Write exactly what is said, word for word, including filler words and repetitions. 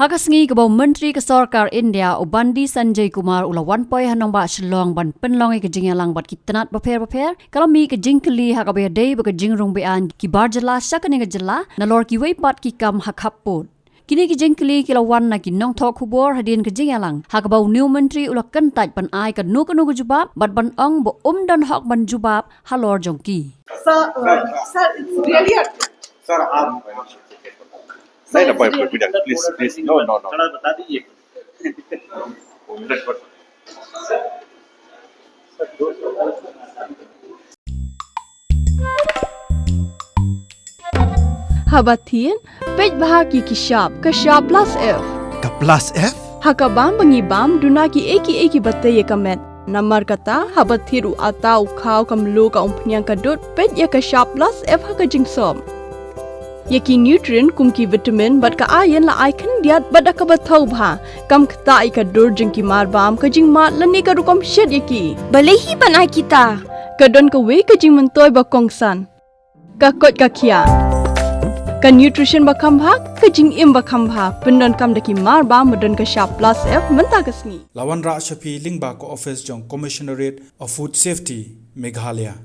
Ha ka sngi kaba u Myntri ka Sorkar India, u Bandi Sanjay Kumar, u la wan poi ha nongbah Shillong ban pynlong ïa ka jingïalang bad ki tnat bapher bapher, ka la mih ka jingkylli ha kaba ïadei bad ka jingrung beaiñ ki bar jylla sha kane ka jylla, nalor kiwei pat ki kam ha khappud. Kine ki jingkylli ki la wan na ki nongthoh khubor hadien ka jingïalang, ha kaba une u Myntri u la kyntait ban ai kano kano ka jubab bad ban ong ba um don hok ban jubab halor jong ki. Sir, uh, sir, it's really a Sir, आप नहीं, नहीं, please, please, no, no, no. थोड़ा बता दीजिए। Haba thied, peit bha ïa ki shap, ka shap plus F. Ka plus F? Ha ka bam ba ngi bam, duna kiei kiei kiba tei ïa ka met. Namar kata, haba thied u atta, u khaw, ka mluh, ka umphniang, ka dud, peit ïa ka shap plus F ha ka jingsop. Ïa ki nutrient kum ki vitamin bad ka iron la ai khyndiat bad da kaba thaw bha. Kam ktah ïa ka dur jong ki marbam, ka jingmad lane ka rukom shet ïa ki. Balei hi ban ai kita? Ka don kawei ka jingmyntoi ba kongsan. Ka koit ka khiah. Ka nutrition ba kham bha, ka jingim ba kham bha. Pyndonkam da ki marbam ba don ka shap plus F mynta ka sngi. La wanrah sha phi lyngba ka office jong Commissionerate of Food Safety, Meghalaya.